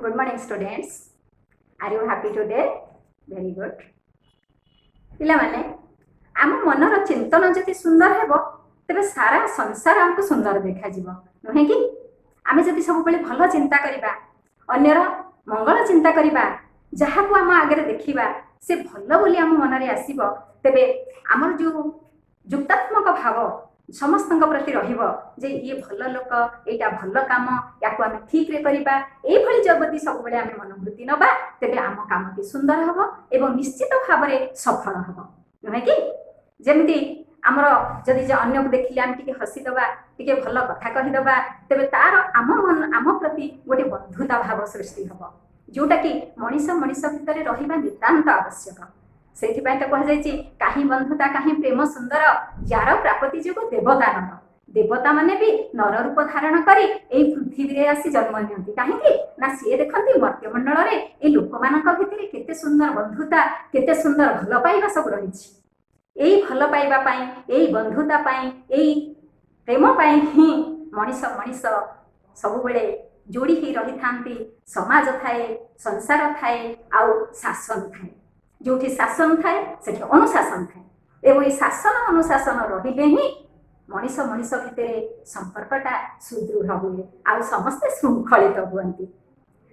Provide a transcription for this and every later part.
Good morning, students. Are you happy today? Very good. ପିଲାମାନେ, ଆମ ମନର ଚିନ୍ତନ ଯଦି ସୁନ୍ଦର ହେବ, ତେବେ ସାରା ସଂସାର ଆମକୁ ସୁନ୍ଦର ଦେଖାଯିବ, ନୁହେଁ କି? ଆମେ ଯଦି ସବୁବେଳେ ଭଲ ଚିନ୍ତା କରିବା, ଅନ୍ୟର ମଙ୍ଗଳ ଚିନ୍ତା କରିବା, ଯାହାକୁ ଆମ ଆଗରେ ଦେଖିବା ସେ ଭଲ ବୋଲି ଆମ ମନରେ ଆସିବ, ତେବେ ଆମର ଯେଉଁ ଯୁକ୍ତାତ୍ମକ ଭାବ ସମସ୍ତଙ୍କ ପ୍ରତି ରହିବ ଯେ ଇଏ ଭଲ ଲୋକ, ଏଇଟା ଭଲ କାମ, ୟାକୁ ଆମେ ଠିକରେ କରିବା, ଏଇଭଳି ଯଦି ସବୁବେଳେ ଆମେ ମନୋବୃତ୍ତି ନେବା, ତେବେ ଆମ କାମଟି ସୁନ୍ଦର ହେବ ଏବଂ ନିଶ୍ଚିତ ଭାବରେ ସଫଳ ହେବ, ନୁହେଁ କି? ଯେମିତି ଆମର ଯଦି ଅନ୍ୟକୁ ଦେଖିଲେ ଆମେ ଟିକେ ହସିଦେବା, ଟିକେ ଭଲ କଥା କହିଦେବା, ତେବେ ତାର ଆମ ମନ ଆମ ପ୍ରତି ଗୋଟେ ବନ୍ଧୁତା ଭାବ ସୃଷ୍ଟି ହେବ, ଯୋଉଟାକି ମଣିଷ ମଣିଷ ଭିତରେ ରହିବା ନିତାନ୍ତ ଆବଶ୍ୟକ। ସେଇଥିପାଇଁ ତ କୁହାଯାଇଛି, କାହିଁ ବନ୍ଧୁତା କାହିଁ ପ୍ରେମ ସୁନ୍ଦର, ଯାର ପ୍ରାପତି ଯୋଗୁ ଦେବତା ନର। ଦେବତା ମାନେ ବି ନର ରୂପ ଧାରଣ କରି ଏଇ ପୃଥିବୀରେ ଆସି ଜନ୍ମ ନିଅନ୍ତି। କାହିଁକି ନା ସିଏ ଦେଖନ୍ତି ମର୍ତ୍ତ୍ୟମଣ୍ଡଳରେ ଏଇ ଲୋକମାନଙ୍କ ଭିତରେ କେତେ ସୁନ୍ଦର ବନ୍ଧୁତା, କେତେ ସୁନ୍ଦର ଭଲ ପାଇବା ସବୁ ରହିଛି। ଏଇ ଭଲ ପାଇବା ପାଇଁ, ଏଇ ବନ୍ଧୁତା ପାଇଁ, ଏଇ ପ୍ରେମ ପାଇଁ ହିଁ ମଣିଷ ମଣିଷ ସବୁବେଳେ ଯୋଡ଼ି ହେଇ ରହିଥାନ୍ତି। ସମାଜ ଥାଏ, ସଂସାର ଥାଏ ଆଉ ଶାସନ ଥାଏ। ଯୋଉଠି ଶାସନ ଥାଏ, ସେଠି ଅନୁଶାସନ ଥାଏ ଏବଂ ଏଇ ଶାସନ ଅନୁଶାସନ ରହିଲେ ହିଁ ମଣିଷ ମଣିଷ ଭିତରେ ସମ୍ପର୍କଟା ସୁଦୃଢ଼ ହୁଏ ଆଉ ସମସ୍ତେ ଶୃଙ୍ଖଳିତ ହୁଅନ୍ତି।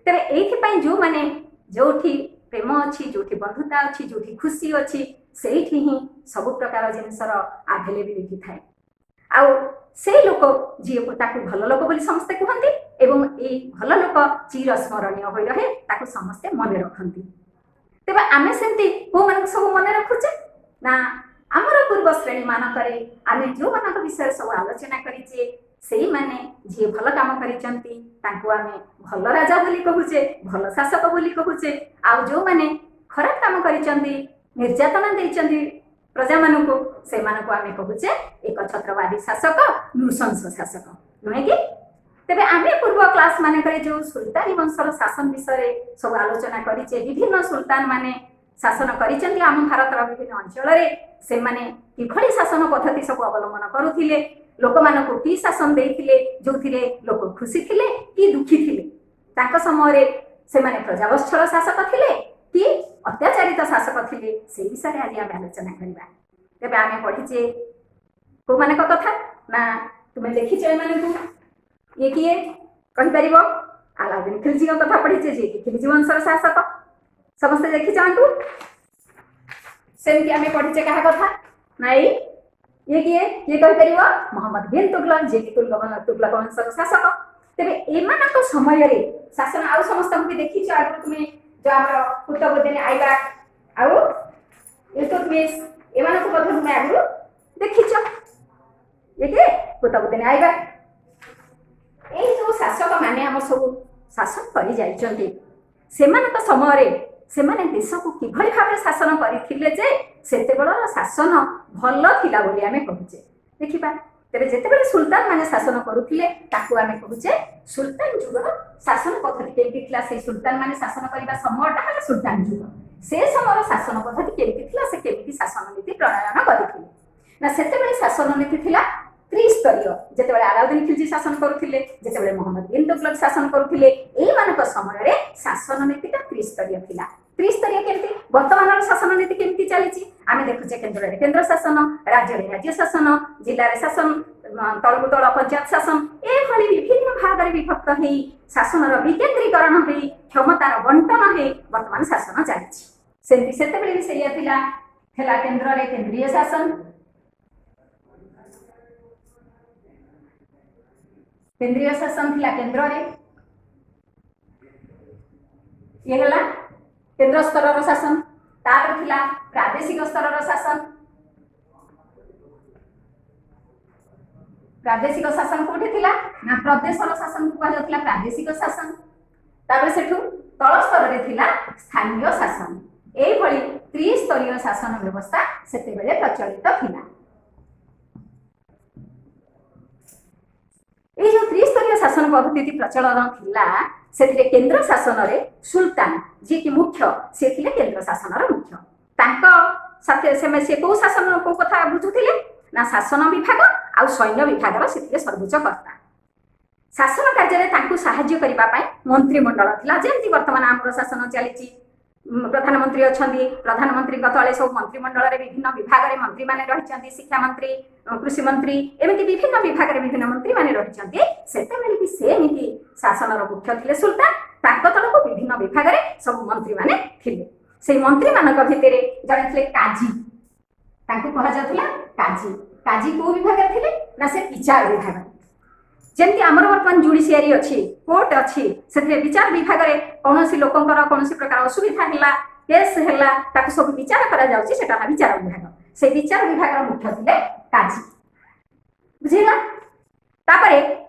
ତେବେ ଏଇଥିପାଇଁ ଯୋଉମାନେ ଯୋଉଠି ପ୍ରେମ ଅଛି, ଯୋଉଠି ବନ୍ଧୁତା ଅଛି, ଯୋଉଠି ଖୁସି ଅଛି, ସେଇଠି ହିଁ ସବୁ ପ୍ରକାର ଜିନିଷର ଆଭେଲେବିଲିଟି ଥାଏ। ଆଉ ସେଇ ଲୋକ ଯିଏ, ତାକୁ ଭଲ ଲୋକ ବୋଲି ସମସ୍ତେ କୁହନ୍ତି ଏବଂ ଏଇ ଭଲ ଲୋକ ଚିରସ୍ମରଣୀୟ ହୋଇ ରହେ, ତାକୁ ସମସ୍ତେ ମନେ ରଖନ୍ତି। ତେବେ ଆମେ ସେମିତି କୋଉମାନଙ୍କୁ ସବୁ ମନେ ରଖୁଛେ ନା, ଆମର ପୂର୍ବ ଶ୍ରେଣୀ ମାନଙ୍କରେ ଆମେ ଯୋଉମାନଙ୍କ ବିଷୟରେ ସବୁ ଆଲୋଚନା କରିଛେ, ସେଇମାନେ ଯିଏ ଭଲ କାମ କରିଛନ୍ତି ତାଙ୍କୁ ଆମେ ଭଲ ରାଜା ବୋଲି କହୁଛେ, ଭଲ ଶାସକ ବୋଲି କହୁଛେ। ଆଉ ଯୋଉମାନେ ଖରାପ କାମ କରିଛନ୍ତି, ନିର୍ଯାତନା ଦେଇଛନ୍ତି ପ୍ରଜାମାନଙ୍କୁ, ସେମାନଙ୍କୁ ଆମେ କହୁଛେ ଏକଛତ୍ରବାଦୀ ଶାସକ, ନୃଶଂସ ଶାସକ, ନୁହେଁ କି? ତେବେ ଆମେ ପୂର୍ବ କ୍ଲାସ ମାନଙ୍କରେ ଯୋଉ ସୁଲତାନୀ ବଂଶର ଶାସନ ବିଷୟରେ ସବୁ ଆଲୋଚନା କରିଛେ, ବିଭିନ୍ନ ସୁଲତାନ ମାନେ ଶାସନ କରିଛନ୍ତି ଆମ ଭାରତର ବିଭିନ୍ନ ଅଞ୍ଚଳରେ, ସେମାନେ କିଭଳି ଶାସନ ପଦ୍ଧତି ସବୁ ଅବଲମ୍ବନ କରୁଥିଲେ, ଲୋକମାନଙ୍କୁ କି ଶାସନ ଦେଇଥିଲେ, ଯୋଉଥିରେ ଲୋକ ଖୁସି ଥିଲେ କି ଦୁଃଖୀ ଥିଲେ, ତାଙ୍କ ସମୟରେ ସେମାନେ ପ୍ରଜାବତ୍ସଳ ଶାସକ ଥିଲେ କି ଅତ୍ୟାଚାରିତ ଶାସକ ଥିଲେ, ସେଇ ବିଷୟରେ ଆଜି ଆମେ ଆଲୋଚନା କରିବା। ତେବେ ଆମେ ପଢିଛେ କୋଉମାନଙ୍କ କଥା ନା, ତୁମେ ଦେଖିଛ ଏମାନଙ୍କୁ। ଇଏ କିଏ କହିପାରିବ? ଆଲାଉଦ୍ଦିନ ଖିଲଜୀଙ୍କ କଥା ପଢିଛେ, ଯିଏକି ଖିଲଜୀ ବଂଶର ଶାସକ। ସମସ୍ତେ ଦେଖିଛ ଆଙ୍କୁ। ସେମିତି ଆମେ ପଢିଛେ କାହା କଥା ନା, ଏଇ ଇଏ କିଏ? କିଏ କହିପାରିବ? ମହମ୍ମଦ ବିନ୍ ତୁଗଲକ, ଯିଏକି ତୁଗଲକ ବଂଶର ଶାସକ। ତେବେ ଏମାନଙ୍କ ସମୟରେ ଶାସନ, ଆଉ ସମସ୍ତଙ୍କୁ ବି ଦେଖିଛ ଆଗରୁ ତୁମେ, ଯୋଉ ଆମର କୁତବୁଦ୍ଦିନ ଆଇବାକ ଆଉ ଇଲତୁତମିଶ, ଏମାନଙ୍କୁ ମଧ୍ୟ ତୁମେ ଆଗରୁ ଦେଖିଛ। ଇଏ କିଏ? କୁତବୁଦ୍ଦିନ ଆଇବାକ। ଏଇ ଯୋଉ ଶାସକ ମାନେ ଆମ ସବୁ ଶାସନ କରି ଯାଇଛନ୍ତି, ସେମାନଙ୍କ ସମୟରେ ସେମାନେ ଦେଶକୁ କିଭଳି ଭାବରେ ଶାସନ କରିଥିଲେ ଯେ ସେତେବେଳର ଶାସନ ଭଲ ଥିଲା ବୋଲି ଆମେ କହୁଛେ, ଦେଖିବା। ତେବେ ଯେତେବେଳେ ସୁଲତାନ ମାନେ ଶାସନ କରୁଥିଲେ, ତାକୁ ଆମେ କହୁଛେ ସୁଲତାନ ଯୁଗର ଶାସନ ପଦ୍ଧତି କେମିତି ଥିଲା। ସେଇ ସୁଲତାନ ମାନେ ଶାସନ କରିବା ସମୟଟା ହେଲା ସୁଲତାନ ଯୁଗ। ସେ ସମୟର ଶାସନ ପଦ୍ଧତି କେମିତି ଥିଲା, ସେ କେମିତି ଶାସନ ନୀତି ପ୍ରଣୟନ କରିଥିଲେ ନା, ସେତେବେଳେ ଶାସନ ନୀତି ଥିଲା ତ୍ରିସ୍ତରୀୟ। ଯେତେବେଳେ ଆଲାଉଦ୍ଦିନ ଖିଲଜୀ ଶାସନ କରୁଥିଲେ, ଯେତେବେଳେ ମହମ୍ମଦ ବିନ୍ ତୁଗଲକ ଶାସନ କରୁଥିଲେ, ଏଇମାନଙ୍କ ସମୟରେ ଶାସନ ନୀତିଟା ତ୍ରିସ୍ତରୀୟ ଥିଲା। ତ୍ରିସ୍ତରୀୟ କେମିତି? ବର୍ତ୍ତମାନର ଶାସନ ନୀତି କେମିତି ଚାଲିଛି ଆମେ ଦେଖୁଛେ। କେନ୍ଦ୍ରରେ କେନ୍ଦ୍ର ଶାସନ, ରାଜ୍ୟରେ ରାଜ୍ୟ ଶାସନ, ଜିଲ୍ଲାରେ ଶାସନ, ତଳକୁ ତଳ ପଞ୍ଚାୟତ ଶାସନ, ଏଭଳି ବିଭିନ୍ନ ଭାଗରେ ବିଭକ୍ତ ହେଇ, ଶାସନର ବିକେନ୍ଦ୍ରୀକରଣ ହେଇ, କ୍ଷମତାର ବଣ୍ଟନ ହେଇ ବର୍ତ୍ତମାନ ଶାସନ ଚାଲିଛି। ସେମିତି ସେତେବେଳେ ବି ସେଇଆ ଥିଲା। ଥିଲା କେନ୍ଦ୍ରରେ କେନ୍ଦ୍ରୀୟ ଶାସନ, କେନ୍ଦ୍ରୀୟ ଶାସନ ଥିଲା କେନ୍ଦ୍ରରେ। ଇଏ ହେଲା କେନ୍ଦ୍ର ସ୍ତରର ଶାସନ। ତାପରେ ଥିଲା ପ୍ରାଦେଶିକ ସ୍ତରର ଶାସନ। ପ୍ରାଦେଶିକ ଶାସନ କୋଉଠି ଥିଲା ନା, ପ୍ରଦେଶର ଶାସନକୁ କୁହାଯାଉଥିଲା ପ୍ରାଦେଶିକ ଶାସନ। ତାପରେ ସେଠୁ ତଳ ସ୍ତରରେ ଥିଲା ସ୍ଥାନୀୟ ଶାସନ। ଏଇଭଳି ତ୍ରିସ୍ତରୀୟ ଶାସନ ବ୍ୟବସ୍ଥା ସେତେବେଳେ ପ୍ରଚଳିତ ଥିଲା। ଏଇ ଯୋଉ ତ୍ରିସ୍ତରୀୟ ଶାସନ ପଦ୍ଧତି ପ୍ରଚଳନ ଥିଲା, ସେଥିରେ କେନ୍ଦ୍ର ଶାସନରେ ସୁଲତାନ ଯିଏକି ମୁଖ୍ୟ, ସିଏ ଥିଲେ କେନ୍ଦ୍ର ଶାସନର ମୁଖ୍ୟ। ତାଙ୍କ ସାଥିରେ ସେମାନେ ସିଏ କୋଉ ଶାସନ କୋଉ କଥା ବୁଝୁଥିଲେ ନା, ଶାସନ ବିଭାଗ ଆଉ ସୈନ୍ୟ ବିଭାଗର ସେ ଥିଲେ ସର୍ବୋଚ୍ଚ କର୍ତ୍ତା। ଶାସନ କାର୍ଯ୍ୟରେ ତାଙ୍କୁ ସାହାଯ୍ୟ କରିବା ପାଇଁ ମନ୍ତ୍ରିମଣ୍ଡଳ ଥିଲା। ଯେମିତି ବର୍ତ୍ତମାନ ଆମର ଶାସନ ଚାଲିଛି, ପ୍ରଧାନମନ୍ତ୍ରୀ ଅଛନ୍ତି, ପ୍ରଧାନମନ୍ତ୍ରୀଙ୍କ ତଳେ ସବୁ ମନ୍ତ୍ରିମଣ୍ଡଳରେ ବିଭିନ୍ନ ବିଭାଗରେ ମନ୍ତ୍ରୀମାନେ ରହିଛନ୍ତି, ଶିକ୍ଷା ମନ୍ତ୍ରୀ, କୃଷି ମନ୍ତ୍ରୀ, ଏମିତି ବିଭିନ୍ନ ବିଭାଗରେ ବିଭିନ୍ନ ମନ୍ତ୍ରୀମାନେ ରହିଛନ୍ତି। ସେତେବେଳେ ବି ସେମିତି ଶାସନର ମୁଖ୍ୟ ଥିଲେ ସୁଲତାନ, ତାଙ୍କ ତଳକୁ ବିଭିନ୍ନ ବିଭାଗରେ ସବୁ ମନ୍ତ୍ରୀମାନେ ଥିଲେ। ସେଇ ମନ୍ତ୍ରୀମାନଙ୍କ ଭିତରେ ଜଣେ ଥିଲେ କାଜୀ, ତାଙ୍କୁ କୁହାଯାଉଥିଲା କାଜୀ। କାଜୀ କୋଉ ବିଭାଗରେ ଥିଲେ ନା ସେ ବିଚାର ବିଭାଗରେ। ଯେମିତି ଆମର ବର୍ତ୍ତମାନ ଜୁଡିସିଆରୀ ଅଛି, କୋର୍ଟ ଅଛି, ସେଥିରେ ବିଚାର ବିଭାଗରେ କୌଣସି ଲୋକଙ୍କର କୌଣସି ପ୍ରକାର ଅସୁବିଧା ହେଲା, କେସ୍ ହେଲା, ତାକୁ ସବୁ ବିଚାର କରାଯାଉଛି, ସେଟା ହେଲା ବିଚାର ବିଭାଗ। ସେଇ ବିଚାର ବିଭାଗର ମୁଖ୍ୟ ଥିଲେ କାଜୀ। ବୁଝିଲା? ତାପରେ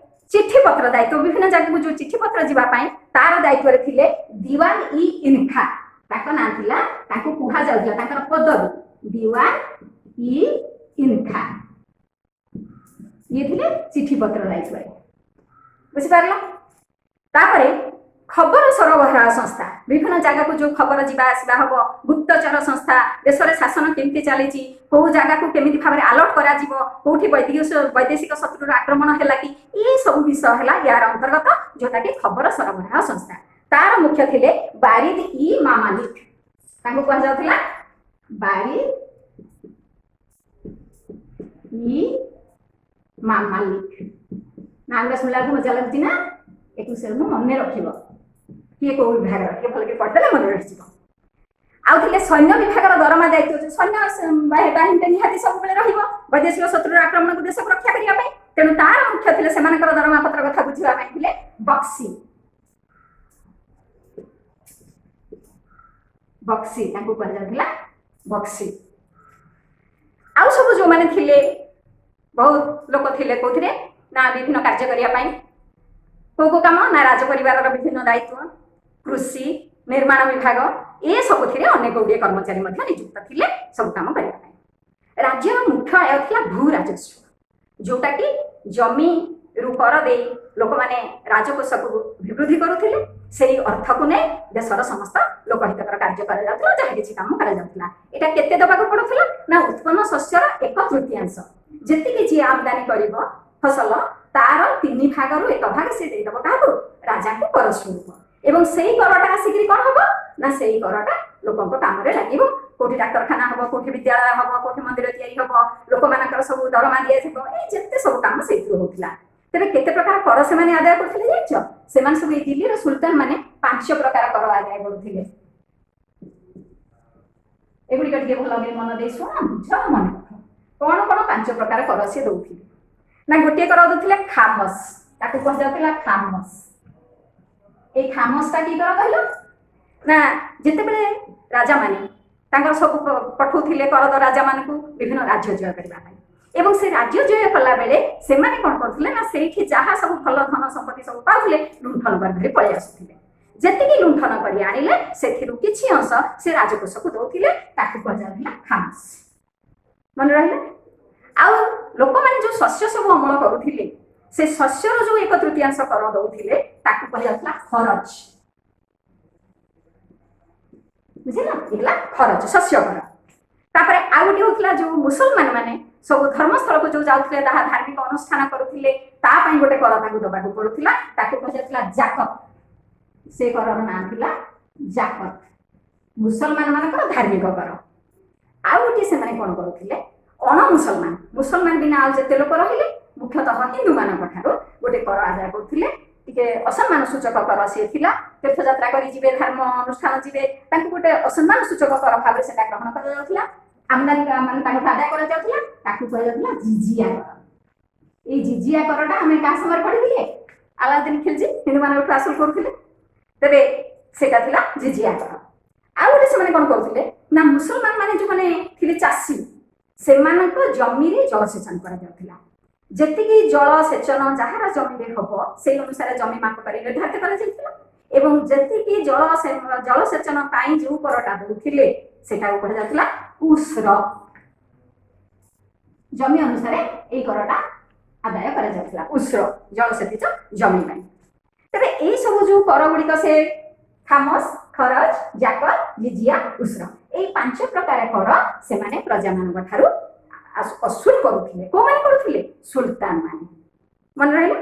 ଚିଠି ପତ୍ର ଦାୟିତ୍ୱ, ବିଭିନ୍ନ ଜାଗାକୁ ଯୋଉ ଚିଠି ପତ୍ର ଯିବା ପାଇଁ ତାର ଦାୟିତ୍ୱରେ ଥିଲେ ଦିୱାନ ଇ ଇନଖା। ତାଙ୍କ ନାଁ ଥିଲା, ତାଙ୍କୁ କୁହାଯାଉଥିଲା, ତାଙ୍କର ପଦବୀ ଦିୱାନ ଇ ଇନଖା। ଇଏ ଥିଲେ ଚିଠି ପତ୍ର ଦାୟିତ୍ୱରେ। ବୁଝିପାରିଲ? ତାପରେ ଖବର ସରବରାହ ସଂସ୍ଥା, ବିଭିନ୍ନ ଜାଗାକୁ ଯୋଉ ଖବର ଯିବା ଆସିବା ହବ, ଗୁପ୍ତଚର ସଂସ୍ଥା, ଦେଶରେ ଶାସନ କେମିତି ଚାଲିଛି, କୋଉ ଜାଗାକୁ କେମିତି ଭାବରେ ଆଲର୍ଟ କରାଯିବ, କୋଉଠି ବୈଦେଶିକ ଶତ୍ରୁର ଆକ୍ରମଣ ହେଲା କି, ଏ ସବୁ ବିଷୟ ହେଲା ୟାର ଅନ୍ତର୍ଗତ, ଯୋଉଟାକି ଖବର ସରବରାହ ସଂସ୍ଥା। ତାର ମୁଖ୍ୟ ଥିଲେ ବାରିଦ ଇ ମାମାଲିକ। ତାଙ୍କୁ କୁହାଯାଉଥିଲା ବାରିଦ ଇ ମାମାଲିକ। ନାଁ ଗୁଡ଼ା ଶୁଣିଲା ବେଳକୁ ମଜା ଲାଗୁଛି ନା? ଏକୁ ସବୁ ମନେ ରଖିବ, କିଏ କୋଉ ବିଭାଗର, ଟିକେ ଭଲକି ପଢିଦେଲେ ମନେ ରହିଯିବ। ଆଉ ଥିଲେ ସୈନ୍ୟ ବିଭାଗର ଦରମା ଦାୟିତ୍ୱ। ଯୋଉ ସୈନ୍ୟ ବାହିନୀଟା ନିହାତି ସବୁବେଳେ ରହିବ ବୈଦେଶିକ ଶତ୍ରୁର ଆକ୍ରମଣକୁ ଦେଶକୁ ରକ୍ଷା କରିବା ପାଇଁ, ତେଣୁ ତାର ମୁଖ୍ୟ ଥିଲେ, ସେମାନଙ୍କର ଦରମା ପତ୍ର କଥା ବୁଝିବା ପାଇଁ ଥିଲେ ବକ୍ସି। ବକ୍ସି, ତାଙ୍କୁ କୁହାଯାଉଥିଲା ବକ୍ସି। ଆଉ ସବୁ ଯୋଉମାନେ ଥିଲେ, ବହୁତ ଲୋକ ଥିଲେ କୋଉଥିରେ ନା ବିଭିନ୍ନ କାର୍ଯ୍ୟ କରିବା ପାଇଁ। କୋଉ କୋଉ କାମ ନା ରାଜ ପରିବାରର ବିଭିନ୍ନ ଦାୟିତ୍ୱ, କୃଷି, ନିର୍ମାଣ ବିଭାଗ, ଏ ସବୁଥିରେ ଅନେକ ଗୁଡ଼ିଏ କର୍ମଚାରୀ ମଧ୍ୟ ନିଯୁକ୍ତ ଥିଲେ ସବୁ କାମ କରିବା ପାଇଁ। ରାଜ୍ୟର ମୁଖ୍ୟ ଆୟ ଥିଲା ଭୂ ରାଜସ୍ୱ, ଯୋଉଟା କି ଜମିରୁ କର ଦେଇ ଲୋକମାନେ ରାଜକୋଷକୁ ଅଭିବୃଦ୍ଧି କରୁଥିଲେ। ସେଇ ଅର୍ଥକୁ ନେଇ ଦେଶର ସମସ୍ତ ଲୋକହିତକର କାର୍ଯ୍ୟ କରାଯାଉଥିଲା, ଯାହା କିଛି କାମ କରାଯାଉଥିଲା। ଏଇଟା କେତେ ଦେବାକୁ ପଡୁଥିଲା ନା ଉତ୍ପନ୍ନ ଶସ୍ୟର 1/3। ଯେତିକି ଯିଏ ଆମଦାନୀ କରିବ ଫସଲ, ତାର 3 ଭାଗରୁ 1 ଭାଗ ସେ ଦେଇଦବ କାହାକୁ? ରାଜାଙ୍କୁ କର ସ୍ୱରୂପ। ଏବଂ ସେଇ କରଟା ଆସିକିରି କଣ ହବ ନା ସେଇ କରଟା ଲୋକଙ୍କ କାମରେ ଲାଗିବ। କୋଉଠି ଡାକ୍ତରଖାନା ହବ, କୋଉଠି ବିଦ୍ୟାଳୟ ହବ, କୋଉଠି ମନ୍ଦିର ତିଆରି ହବ, ଲୋକମାନଙ୍କର ସବୁ ଦରମା ଦିଆଯିବ, ଏଇ ଯେତେ ସବୁ କାମ ସେଇଥିରୁ ହଉଥିଲା। ତେବେ କେତେ ପ୍ରକାର କର ସେମାନେ ଆଦାୟ କରୁଥିଲେ ଜାଣିଛ? ସେମାନେ ସବୁ ଏଇ ଦିଲ୍ଲୀର ସୁଲତାନ ମାନେ 5 ପ୍ରକାର କର ଆଦାୟ କରୁଥିଲେ। ଏଗୁଡିକ ଟିକେ ଭଲ ମନ ଦେଇ ଶୁଣ, ବୁଝ, ମନେ ରଖ। କଣ କଣ 5 ପ୍ରକାର କର ସିଏ ଦଉଥିଲେ ନା, ଗୋଟିଏ କର ଦଉଥିଲେ ଖାମସ, ତାକୁ କୁହାଯାଉଥିଲା ଖାମସ। ଏଇ ଖାମସଟା କି କର କହିଲ ନା, ଯେତେବେଳେ ରାଜାମାନେ ତାଙ୍କର ସବୁ ପଠଉଥିଲେ କରଦ ରାଜାମାନଙ୍କୁ ବିଭିନ୍ନ ରାଜ୍ୟ ଜୟ କରିବା ପାଇଁ, ଏବଂ ସେ ରାଜ୍ୟ ଜୟ କଲା ବେଳେ ସେମାନେ କଣ କରୁଥିଲେ ନା ସେଇଠି ଯାହା ସବୁ ଭଲ ଧନ ସମ୍ପତ୍ତି ସବୁ ପାଉଥିଲେ ଲୁଣ୍ଠନ କରି ଧରି ପଳେଇ ଆସୁଥିଲେ। ଯେତିକି ଲୁଣ୍ଠନ କରି ଆଣିଲେ ସେଥିରୁ କିଛି ଅଂଶ ସେ ରାଜକୋଷକୁ ଦଉଥିଲେ, ତାକୁ କୁହାଯାଉଥିଲା ଖାମସ। ମନେ ରହିଲା? ଆଉ ଲୋକମାନେ ଯୋଉ ଶସ୍ୟ ସବୁ ଅମଳ କରୁଥିଲେ ସେ ଶସ୍ୟର ଯୋଉ 1/3 କର ଦଉଥିଲେ ତାକୁ କୁହାଯାଉଥିଲା ଖରଚ। ବୁଝିଲ? ହେଲା ଖରଚ, ଶସ୍ୟ କର। ତାପରେ ଆଉ ଗୋଟେ ହଉଥିଲା ଯୋଉ ମୁସଲମାନ ମାନେ ସବୁ ଧର୍ମସ୍ଥଳକୁ ଯୋଉ ଯାଉଥିଲେ, ତାହା ଧାର୍ମିକ ଅନୁଷ୍ଠାନ କରୁଥିଲେ, ତା ପାଇଁ ଗୋଟେ କର ତାକୁ ଦବାକୁ ପଡୁଥିଲା, ତାକୁ କୁହାଯାଉଥିଲା ଜାକତ। ସେ କରର ନାଁ ଥିଲା ଜାକତ, ମୁସଲମାନ ମାନଙ୍କର ଧାର୍ମିକ କର। ଆଉ ଗୋଟିଏ ସେମାନେ କଣ କରୁଥିଲେ, ଅଣ ମୁସଲମାନ, ମୁସଲମାନ ବିନା ଆଉ ଯେତେ ଲୋକ ରହିଲେ, ମୁଖ୍ୟତଃ ହିନ୍ଦୁମାନଙ୍କ ଠାରୁ ଗୋଟେ କର ଆଦାୟ କରୁଥିଲେ। ଟିକେ ଅସମ୍ମାନ ସୂଚକ କର ସିଏ ଥିଲା। ତୀର୍ଥଯାତ୍ରା କରି ଯିବେ, ଧର୍ମ ଅନୁଷ୍ଠାନ ଯିବେ, ତାଙ୍କୁ ଗୋଟେ ଅସମ୍ମାନ ସୂଚକ କର ଭାବରେ ସେଟା ଗ୍ରହଣ କରାଯାଉଥିଲା, ଆମଦାନୀ ମାନେ ତାଙ୍କଠୁ ଆଦାୟ କରାଯାଉଥିଲା, ତାକୁ କୁହାଯାଉଥିଲା ଜିଜିଆ କର। ଏଇ ଜିଜିଆ କରଟା ଆମେ କାହା ସମୟରେ ପଢିଥିଲେ? ଆଲାଉଦ୍ଦିନ ଖିଲଜି ହିନ୍ଦୁମାନଙ୍କଠୁ ଆସୁଲ କରୁଥିଲେ। ତେବେ ସେଇଟା ଥିଲା ଜିଜିଆ କର। ଆଉ ଗୋଟେ ସେମାନେ କଣ କରୁଥିଲେ ନା ମୁସଲମାନ ମାନେ ଯୋଉମାନେ ଥିଲେ ଚାଷୀ, ସେମାନଙ୍କ ଜମିରେ ଜଳସେଚନ କରାଯାଉଥିଲା। ଯେତିକି ଜଳସେଚନ ଯାହାର ଜମିରେ ହବ ସେଇ ଅନୁସାରେ ଜମି ମାପ କରି ନିର୍ଦ୍ଧାରିତ କରାଯାଇଥିଲା, ଏବଂ ଯେତିକି ଜଳସେଚନ ପାଇଁ ଯୋଉ କରଟା ଦଉଥିଲେ ସେଟାକୁ କୁହାଯାଉଥିଲା ଉସ୍ର। ଜମି ଅନୁସାରେ ଏଇ କରଟା ଆଦାୟ କରାଯାଉଥିଲା, ଉସ୍ର, ଜଳସେଚିତ ଜମି ପାଇଁ। ତେବେ ଏଇ ସବୁ ଯୋଉ କର ଗୁଡ଼ିକ ସେ ଖାମସ, ଖରଜ, ଜାକତ, ଜିଜିଆ, ଉସ୍ର, ଏଇ 5 ପ୍ରକାର କର ସେମାନେ ପ୍ରଜାମାନଙ୍କ ଠାରୁ ଅସୁଲ କରୁଥିଲେ। କୋଉମାନେ କରୁଥିଲେ? ସୁଲତାନ ମାନେ। ମନେ ରହିଲା?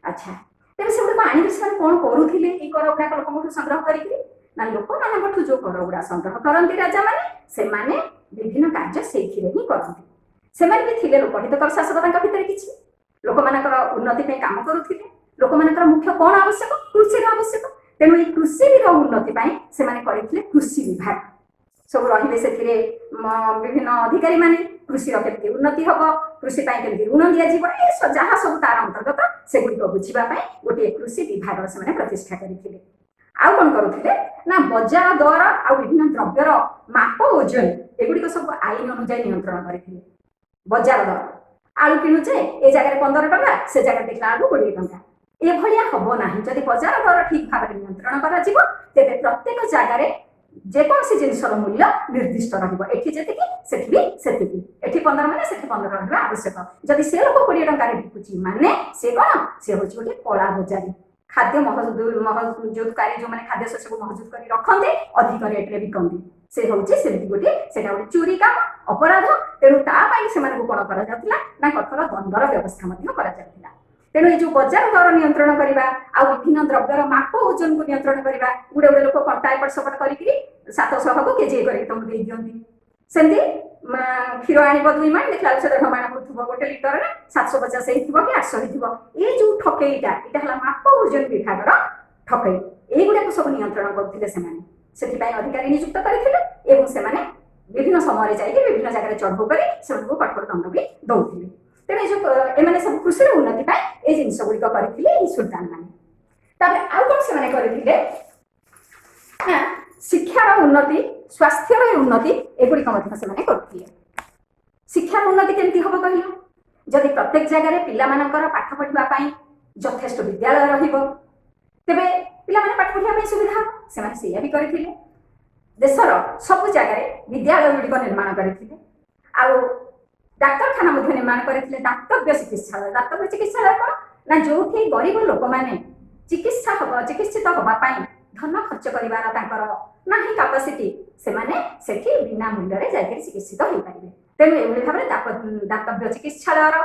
ଆଚ୍ଛା, ତେବେ ସେଗୁଡିକ ଆଣିକି ସେମାନେ କଣ କରୁଥିଲେ? ଏଇ କର ଗୁଡାକ ଲୋକଙ୍କଠୁ ସଂଗ୍ରହ କରିକିରି, ନା ଲୋକମାନଙ୍କଠୁ ଯୋଉ କର ଗୁଡା ସଂଗ୍ରହ କରନ୍ତି ରାଜାମାନେ, ସେମାନେ ବିଭିନ୍ନ କାର୍ଯ୍ୟ ସେଇଥିରେ ହିଁ କରନ୍ତି। ସେମାନେ ବି ଥିଲେ ଲୋକହିତକର ଶାସକ। ତାଙ୍କ ଭିତରେ କିଛି ଲୋକମାନଙ୍କର ଉନ୍ନତି ପାଇଁ କାମ କରୁଥିଲେ। ଲୋକମାନଙ୍କର ମୁଖ୍ୟ କଣ ଆବଶ୍ୟକ? କୃଷିର ଆବଶ୍ୟକ। ତେଣୁ ଏଇ କୃଷିର ଉନ୍ନତି ପାଇଁ ସେମାନେ କରିଥିଲେ କୃଷି ବିଭାଗ। ସବୁ ରହିବେ ସେଥିରେ ବିଭିନ୍ନ ଅଧିକାରୀ ମାନେ। କୃଷିର କେମିତି ଉନ୍ନତି ହବ, କୃଷି ପାଇଁ କେମିତି ଋଣ ଦିଆଯିବ, ଏ ଯାହା ସବୁ ତାର ଅନ୍ତର୍ଗତ, ସେଗୁଡ଼ିକ ବୁଝିବା ପାଇଁ ଗୋଟିଏ କୃଷି ବିଭାଗର ସେମାନେ ପ୍ରତିଷ୍ଠା କରିଥିଲେ। ଆଉ କଣ କରୁଥିଲେ ନା ବଜାର ଦର ଆଉ ବିଭିନ୍ନ ଦ୍ରବ୍ୟର ମାପ, ଓଜନ, ଏଗୁଡ଼ିକ ସବୁ ଆଇନ ଅନୁଯାୟୀ ନିୟନ୍ତ୍ରଣ କରିଥିଲେ। ବଜାର ଦର, ଆଳୁ କିଣୁଛେ, ଏ ଜାଗାରେ 15 ଟଙ୍କା, ସେ ଜାଗାରେ ଦେଖିଲା ବେଳକୁ 20 ଟଙ୍କା, ଏଭଳିଆ ହବ ନାହିଁ। ଯଦି ବଜାର ଦର ଠିକ ଭାବରେ ନିୟନ୍ତ୍ରଣ କରାଯିବ, ତେବେ ପ୍ରତ୍ୟେକ ଜାଗାରେ ଯେକୌଣସି ଜିନିଷର ମୂଲ୍ୟ ନିର୍ଦ୍ଦିଷ୍ଟ ରହିବ। ଏଠି ଯେତିକି, ସେଠି ବି ସେତିକି। ଏଠି 15 ମାନେ ସେଠି 15 ରହିବା ଆବଶ୍ୟକ। ଯଦି ସେ ଲୋକ 20 ଟଙ୍କାରେ ବିକୁଛି ମାନେ ସେ କଣ? ସେ ହଉଛି ଗୋଟେ କଳା ବଜାରୀ। ଖାଦ୍ୟ ମହଜୁଦକାରୀ, ଯୋଉମାନେ ଖାଦ୍ୟ ଶସ୍ୟକୁ ମହଜୁଦ କରି ରଖନ୍ତି, ଅଧିକ ରେଟରେ ବିକନ୍ତି, ସେ ହଉଛି ସେମିତି ଗୋଟିଏ, ସେଟା ଗୋଟେ ଚୋରି କାମ, ଅପରାଧ। ତେଣୁ ତା ପାଇଁ ସେମାନଙ୍କୁ କଣ କରାଯାଉଥିଲା ନା କଠୋର ଦଣ୍ଡର ବ୍ୟବସ୍ଥା ମଧ୍ୟ କରାଯାଉଥିଲା। ତେଣୁ ଏଇ ଯୋଉ ବଜାର ଦର ନିୟନ୍ତ୍ରଣ କରିବା ଆଉ ବିଭିନ୍ନ ଦ୍ରବ୍ୟର ମାପ ଓଜନକୁ ନିୟନ୍ତ୍ରଣ କରିବା। ଗୁଡେ ଗୁଡେ ଲୋକ କଣ୍ଟା ଏପଟ ସେପଟ କରିକିରି 700କୁ କେଜି କରିକି ତମକୁ ଦେଇ ଦିଅନ୍ତି। ସେମିତି କ୍ଷୀର ଆଣିବ 2 ମାଣ, ଦେଖିଲା ବେଳକୁ ସେ 1.5 ମାଣ ହଉଥିବ। 1 ଲିଟରରେ 750 ହେଇଥିବ କି 800 ହେଇଥିବ। ଏଇ ଯୋଉ ଠକେଇଟା, ଏଇଟା ହେଲା ମାପ ଓଜନ ବିଭାଗର ଠକେଇ। ଏଇଗୁଡାକୁ ସବୁ ନିୟନ୍ତ୍ରଣ କରୁଥିଲେ ସେମାନେ। ସେଥିପାଇଁ ଅଧିକାରୀ ନିଯୁକ୍ତ କରିଥିଲେ ଏବଂ ସେମାନେ ବିଭିନ୍ନ ସମୟରେ ଯାଇକି ବିଭିନ୍ନ ଜାଗାରେ ଚଢଉ କରି ସେମାନଙ୍କୁ କଠୋର ଦଣ୍ଡ ବି ଦଉଥିଲେ। ତେଣୁ ଏଇ ଯୋଉ ଏମାନେ ସବୁ କୃଷିର ଉନ୍ନତି ପାଇଁ ଏଇ ଜିନିଷ ଗୁଡିକ କରିଥିଲେ ଏଇ ସୁଲତାନ ମାନେ। ତାପରେ ଆଉ କଣ ସେମାନେ କରିଥିଲେ ନା ଶିକ୍ଷାର ଉନ୍ନତି, ସ୍ୱାସ୍ଥ୍ୟର ଉନ୍ନତି, ଏଗୁଡ଼ିକ ମଧ୍ୟ ସେମାନେ କରୁଥିଲେ। ଶିକ୍ଷାର ଉନ୍ନତି କେମିତି ହବ କହିଲ? ଯଦି ପ୍ରତ୍ୟେକ ଜାଗାରେ ପିଲାମାନଙ୍କର ପାଠ ପଢିବା ପାଇଁ ଯଥେଷ୍ଟ ବିଦ୍ୟାଳୟ ରହିବ, ତେବେ ପିଲାମାନେ ପାଠ ପଢିବା ପାଇଁ ସୁବିଧା ହବ। ସେମାନେ ସେଇଆ ବି କରିଥିଲେ। ଦେଶର ସବୁ ଜାଗାରେ ବିଦ୍ୟାଳୟ ଗୁଡ଼ିକ ନିର୍ମାଣ କରିଥିଲେ ଆଉ ଡାକ୍ତରଖାନା ମଧ୍ୟ ନିର୍ମାଣ କରିଥିଲେ, ଦାତବ୍ୟ ଚିକିତ୍ସାଳୟ। ଦାତବ୍ୟ ଚିକିତ୍ସାଳୟ କଣ ନା ଯୋଉଠି ଗରିବ ଲୋକମାନେ ଚିକିତ୍ସିତ ହବା ପାଇଁ ଧନ ଖର୍ଚ୍ଚ କରିବାର ତାଙ୍କର ନାହିଁ କାପାସିଟି, ସେମାନେ ସେଠି ବିନା ମୂଲ୍ୟରେ ଯାଇକରି ଚିକିତ୍ସିତ ହେଇପାରିବେ। ତେଣୁ ଏଭଳି ଭାବରେ ଦାତବ୍ୟ ଚିକିତ୍ସାଳୟର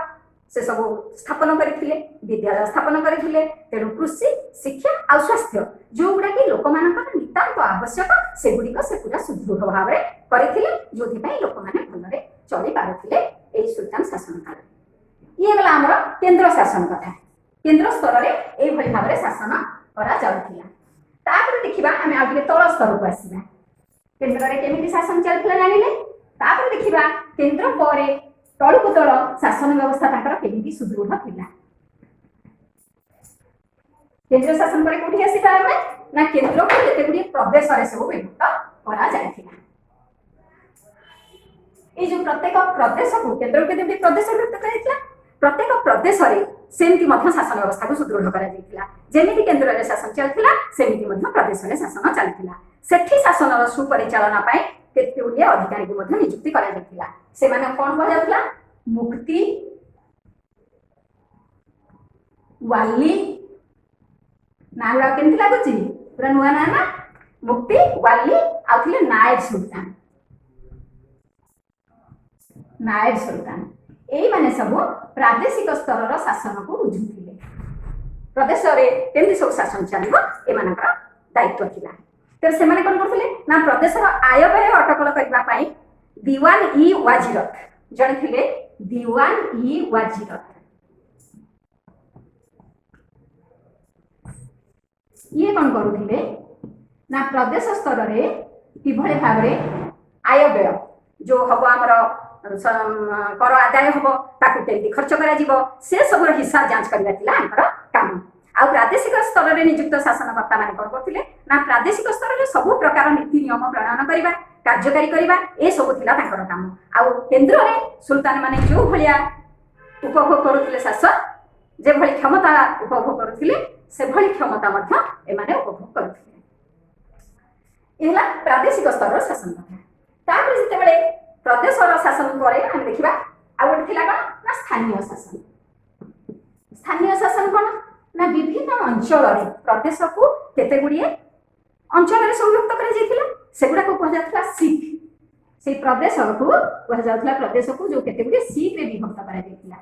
ସେ ସବୁ ସ୍ଥାପନ କରିଥିଲେ, ବିଦ୍ୟାଳୟ ସ୍ଥାପନ କରିଥିଲେ। ତେଣୁ କୃଷି, ଶିକ୍ଷା ଆଉ ସ୍ୱାସ୍ଥ୍ୟ, ଯୋଉଗୁଡା କି ଲୋକମାନଙ୍କର ନିତାନ୍ତ ଆବଶ୍ୟକ, ସେଗୁଡ଼ିକ ସେ ପୁରା ସୁଦୃଢ଼ ଭାବରେ କରିଥିଲେ, ଯୋଉଥିପାଇଁ ଲୋକମାନେ ଭଲରେ ଚଳି ପାରୁଥିଲେ ଏଇ ସୁଲତାନ ଶାସନ କାଳରେ। ଇଏ ଗଲା ଆମର କେନ୍ଦ୍ର ଶାସନ କଥା। କେନ୍ଦ୍ର ସ୍ତରରେ ଏଇଭଳି ଭାବରେ ଶାସନ କରାଯାଉଥିଲା। ତାପରେ ଦେଖିବା ଆମେ ଆଉ ଟିକେ ତଳ ସ୍ତରକୁ ଆସିବା। କେନ୍ଦ୍ରରେ କେମିତି ଶାସନ ଚାଲିଥିଲା ଜାଣିଲେ। ତାପରେ ଦେଖିବା କେନ୍ଦ୍ର ପରେ ତଳକୁ ତଳ ଶାସନ ବ୍ୟବସ୍ଥା ତାଙ୍କର କେମିତି ସୁଦୃଢ଼ ଥିଲା। କେନ୍ଦ୍ର ଶାସନ ପରେ କୋଉଠି ଆସିବା ଆମେ ନା କେନ୍ଦ୍ରକୁ କେତେ ଗୁଡ଼ିଏ ପ୍ରଦେଶରେ ସବୁ ବିଭକ୍ତ କରାଯାଇଥିଲା। ଏଇ ଯୋଉ ପ୍ରତ୍ୟେକ ପ୍ରଦେଶକୁ, କେନ୍ଦ୍ରକୁ କେତେ ଗୁଡ଼ିଏ ପ୍ରଦେଶ ବିଭକ୍ତ କରାଯାଇଥିଲା, ପ୍ରତ୍ୟେକ ପ୍ରଦେଶରେ ସେମିତି ମଧ୍ୟ ଶାସନ ବ୍ୟବସ୍ଥାକୁ ସୁଦୃଢ଼ କରାଯାଇଥିଲା। ଯେମିତି କେନ୍ଦ୍ରରେ ଶାସନ ଚାଲିଥିଲା, ସେମିତି ମଧ୍ୟ ପ୍ରଦେଶରେ ଶାସନ ଚାଲିଥିଲା। ସେଠି ଶାସନର ସୁପରିଚାଳନା ପାଇଁ କେତେ ଗୁଡ଼ିଏ ଅଧିକାରୀଙ୍କୁ ମଧ୍ୟ ନିଯୁକ୍ତି କରାଯାଇଥିଲା। ସେମାନେ କଣ କୁହାଯାଉଥିଲା? ମୁଫ୍ତି, ୱାଲି। ନାଁ ଗୁଡାକ କେମିତି ଲାଗୁଛି? ପୁରା ନୂଆ ନାଁ ନା? ମୁଫ୍ତି, ୱାଲି, ଆଉ ଥିଲେ ନାଏବ ସୁଲତାନ। ନାଏବ ସୁଲତାନ, ଏଇମାନେ ସବୁ ପ୍ରାଦେଶିକ ସ୍ତରର ଶାସନକୁ ବୁଝୁଥିଲେ। ପ୍ରଦେଶରେ କେମିତି ସବୁ ଶାସନ ଚାଲିବ, ଏମାନଙ୍କର ଦାୟିତ୍ୱ ଥିଲା। ତେଣୁ ସେମାନେ କଣ କରୁଥିଲେ ନା ପ୍ରଦେଶର ଆୟ ବ୍ୟୟ ଅଟକଳ କରିବା ପାଇଁ ଦିୱାନ ଇ ୱାଜିରତ ଜଣେ ଥିଲେ। ଦିୱାନ ଇ ୱାଜିରତ ଇଏ କଣ କରୁଥିଲେ ନା ପ୍ରଦେଶ ସ୍ତରରେ କିଭଳି ଭାବରେ ଆୟ ବ୍ୟୟ ଯୋଉ ହବ, ଆମର କର ଆଦାୟ ହବ, ତାକୁ କେମିତି ଖର୍ଚ୍ଚ କରାଯିବ, ସେ ସବୁର ହିସାବ ଯାଞ୍ଚ କରିବା ଥିଲା ୟାଙ୍କର କାମ। ଆଉ ପ୍ରାଦେଶିକ ସ୍ତରରେ ନିଯୁକ୍ତ ଶାସନକର୍ତ୍ତା ମାନେ କଣ କରୁଥିଲେ ନା ପ୍ରାଦେଶିକ ସ୍ତରରେ ସବୁ ପ୍ରକାର ନୀତି ନିୟମ ପ୍ରଣୟନ କରିବା, କାର୍ଯ୍ୟକାରୀ କରିବା, ଏସବୁ ଥିଲା ତାଙ୍କର କାମ। ଆଉ କେନ୍ଦ୍ରରେ ସୁଲତାନ ମାନେ ଯୋଉ ଭଳିଆ ଉପଭୋଗ କରୁଥିଲେ ଶାସନ, ଯେଭଳି କ୍ଷମତା ଉପଭୋଗ କରୁଥିଲେ, ସେଭଳି କ୍ଷମତା ମଧ୍ୟ ଏମାନେ ଉପଭୋଗ କରୁଥିଲେ। ଏ ହେଲା ପ୍ରାଦେଶିକ ସ୍ତରର ଶାସନ କଥା। ତାପରେ ଯେତେବେଳେ ପ୍ରଦେଶର ଶାସନ ପରେ ଆମେ ଦେଖିବା ଆଉ ଗୋଟେ ଥିଲା କଣ ନା ସ୍ଥାନୀୟ ଶାସନ। ସ୍ଥାନୀୟ ଶାସନ କଣ ନା ବିଭିନ୍ନ ଅଞ୍ଚଳରେ, ପ୍ରଦେଶକୁ କେତେ ଗୁଡ଼ିଏ ଅଞ୍ଚଳରେ ସବୁ ବିଭକ୍ତ କରାଯାଇଥିଲା। ସେଗୁଡାକୁ କୁହାଯାଉଥିଲା ଶିଖ। ସେଇ ପ୍ରଦେଶକୁ କୁହାଯାଉଥିଲା, ପ୍ରଦେଶକୁ ଯୋଉ କେତେ ଗୁଡ଼ିଏ ଶିଖରେ ବିଭକ୍ତ କରାଯାଇଥିଲା।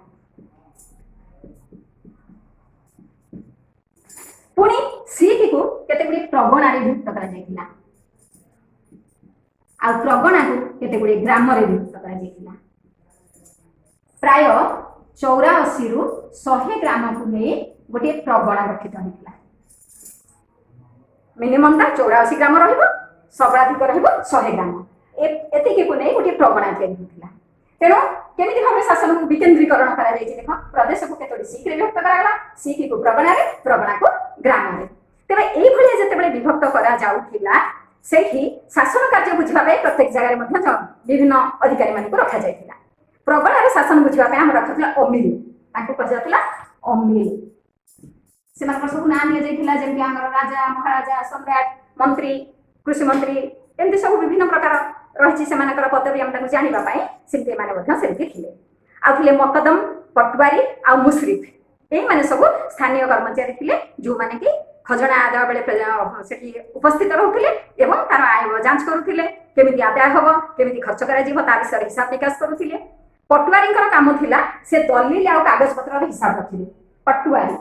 ପୁଣି ଶିଖକୁ କେତେ ଗୁଡ଼ିଏ ପ୍ରଗଣାରେ ବିଭକ୍ତ କରାଯାଇଥିଲା, ଆଉ ପ୍ରଗଣାକୁ କେତେ ଗୁଡ଼ିଏ ଗ୍ରାମରେ ବିଭକ୍ତ କରାଯାଇଥିଲା। ପ୍ରାୟ 84ରୁ 100 ଗ୍ରାମକୁ ନେଇ ଗୋଟିଏ ପ୍ରଗଣା ଗଠିତ ହୋଇଥିଲା। ମିନିମମ୍ଟା 84 ଗ୍ରାମ ରହିବ, ସର୍ବାଧିକ ରହିବ 100 ଗ୍ରାମ। ଏତିକିକୁ ନେଇ ଗୋଟିଏ ପ୍ରଗଣା ତିଆରି ହୋଇଥିଲା। ତେଣୁ କେମିତି ଭାବରେ ଶାସନକୁ ବିକେନ୍ଦ୍ରୀକରଣ କରାଯାଇଛି ଦେଖ। ପ୍ରଦେଶକୁ କେତୋଟି ଶିଖରେ ବିଭକ୍ତ କରାଗଲା, ଶିଖକୁ ପ୍ରଗଣାରେ, ପ୍ରଗଣାକୁ ଗ୍ରାମରେ। ତେବେ ଏଇଭଳିଆ ଯେତେବେଳେ ବିଭକ୍ତ କରାଯାଉଥିଲା, ସେଇଠି ଶାସନ କାର୍ଯ୍ୟ ବୁଝିବା ପାଇଁ ପ୍ରତ୍ୟେକ ଜାଗାରେ ମଧ୍ୟ ବିଭିନ୍ନ ଅଧିକାରୀମାନଙ୍କୁ ରଖାଯାଇଥିଲା। ପ୍ରଗଣାର ଶାସନ ବୁଝିବା ପାଇଁ ଆମର ରଖାଥିଲା ଅମିଲ, ତାଙ୍କୁ କୁହାଯାଉଥିଲା ଅମିଲ। ସେମାନଙ୍କର ସବୁ ନାଁ ନିଆଯାଇଥିଲା, ଯେମିତି ଆମର ରାଜା, ମହାରାଜା, ସମ୍ରାଟ, ମନ୍ତ୍ରୀ, କୃଷି ମନ୍ତ୍ରୀ, ଏମିତି ସବୁ ବିଭିନ୍ନ ପ୍ରକାର ରହିଛି ସେମାନଙ୍କର ପଦବୀ ଆମେ ତାଙ୍କୁ ଜାଣିବା ପାଇଁ। ସେମିତି ଏମାନେ ମଧ୍ୟ ସେମିତି ଥିଲେ। ଆଉ ଥିଲେ ମକଦମ, ପଟୁଆରୀ ଆଉ ମୁସରିଫ। ଏଇମାନେ ସବୁ ସ୍ଥାନୀୟ କର୍ମଚାରୀ ଥିଲେ, ଯୋଉମାନେ କି ଖଜଣା ଆଦାୟ ବେଳେ ସେଠି ଉପସ୍ଥିତ ରହୁଥିଲେ ଏବଂ ତାର ଆୟ ଯାଞ୍ଚ କରୁଥିଲେ, କେମିତି ଆଦାୟ ହବ, କେମିତି ଖର୍ଚ୍ଚ କରାଯିବ ତା ବିଷୟରେ ହିସାବ ନିକାଶ କରୁଥିଲେ। ପଟୁଆରୀଙ୍କର କାମ ଥିଲା ସେ ଦଲିଲ ଆଉ କାଗଜପତ୍ରର ହିସାବ ରଖିବେ। ପଟୁଆରୀ,